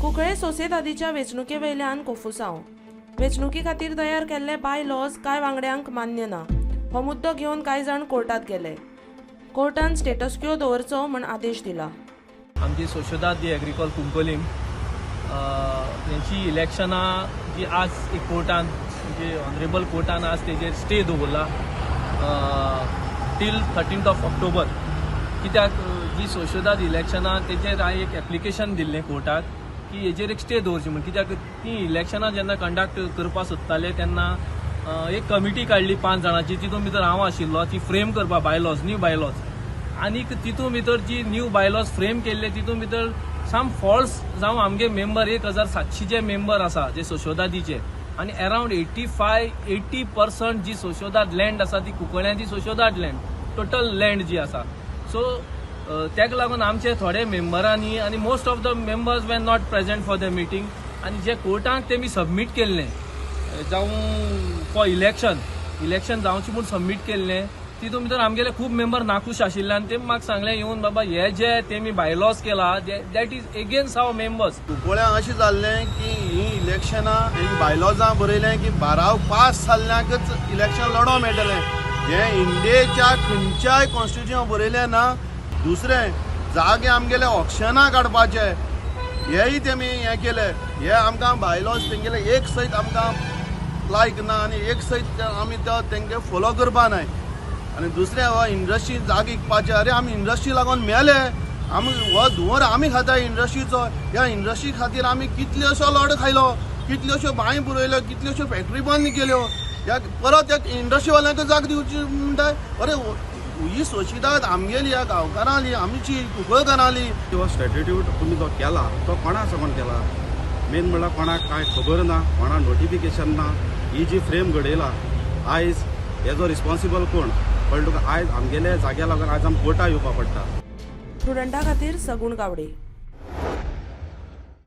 कुंकळे सोसेदादीच्या वेंचणुके वयल्यान कोफुसांव. वेंचणुके खातीर तयार केल्ले बाय लॉज कांय वांगड्यांक मान्य ना. हो मुद्दो घेवन कांय जाण कोर्टात गेले. कोर्टान स्टेटस क्यो दवरचो म्हण आदेश दिला. आमची सोशेदाद दी एग्रीकॉल कुंकोलीम हेंची इलेक्शनां जी आज एक कोर्टान, म्हणजे ऑनरेबल कोर्टान आज तेजेर स्टे दवरला टील 13th of October. कित्याक जी सोशेदाद इलेक्शनां तेजेर हांवें एक एप्लिकेशन दिल्लें कोर्टाक की हेजेर एक स्टे दवरची म्हूण. कित्याक ती इलेक्शनां जेन्ना कंडक्ट करपाक सोदताले तेन्ना एक कमिटी काडली पांच जाणांची. तितून भितर हांव आशिल्लो. ती फ्रेम करपा बायलॉज, न्यू बायलॉज. आनीक तितून भितर जी न्यू बायलॉज फ्रेम केल्ले, तितून भितर सम फॉल्स जावं आमगे मेंबर 1700 जे मेंबर आसा जे सोशोदादीचे आनी अरावंड 85 80% जी सोशोदाद लँड आसा ती कुंकळ्यांची सोशोदाद लँड, टोटल लँड जी आसा. सो ताका लागून आमचे थोडे मेंबरांनी आनी most of the members were not present for the meeting. आनी जे कोर्टाक तेमी सबमीट केल्लें, जावं फॉर इलेक्शन, इलेक्शन जावचें म्हूण सबमीट केल्लें, तितून भितर आमगेले खूब मेंबर नाखूश आशिल्ले. आनी ते म्हाका सांगलें येवन, बाबा, हे जे तेमी बायलॉज केला, that is against our members. कुंकळ्यां अशें जाल्लें की ही इलेक्शनां ही बायलॉजां बरयलें की बाराव पास जाल्ल्यांकच इलेक्शन लडोवंक मेळटलें. हें इंडियेच्या खंयच्याय कॉन्स्टिट्युशन बरयलें ना. दुसरें, जागे आमगेले ऑक्शनां काडपाचे हेय तेमी हें केले. हे आमकां बायलॉज तेंगेले एक सयत आमकां लायक ना आनी एक सयत आमी तो तेंगे फॉलो करपा नाय. आनी दुसरें, हो इंडस्ट्री जागे विकपाचे. अरे, आमी इंडस्ट्री लागून मेले. आमी हो धुंवर आमी खाता इंडस्ट्रीचो. ह्या इंडस्ट्री खातीर आमी कितल्योशो लड खायलो, कितल्योश्यो बांय पुरयल्यो, कितल्योश्यो फॅक्टरी बंद केल्यो. ह्या परत त्या इंडस्ट्रीवाल्यांक जाग दिवची म्हणटा. अरे, ही सोशिदाद आमगेली, ह्या गांवकारांली, आमची कुंकळकारांली. हो स्टॅट्यूट तुमी जो केला तो कोणा साकून केला? मेन म्हणल्यार कोणाक कांय खबर ना, कोणाक नोटिफिकेशन ना. ही जी फ्रेम घडयला आयज, हेजो रिस्पॉन्सिबल कोण? कळ्ळें तुका? आयज आमगेले जाग्या लागून आयज आमी कोर्टा येवपा पडटा. प्रुडंटा खातीर सगुण गावडे.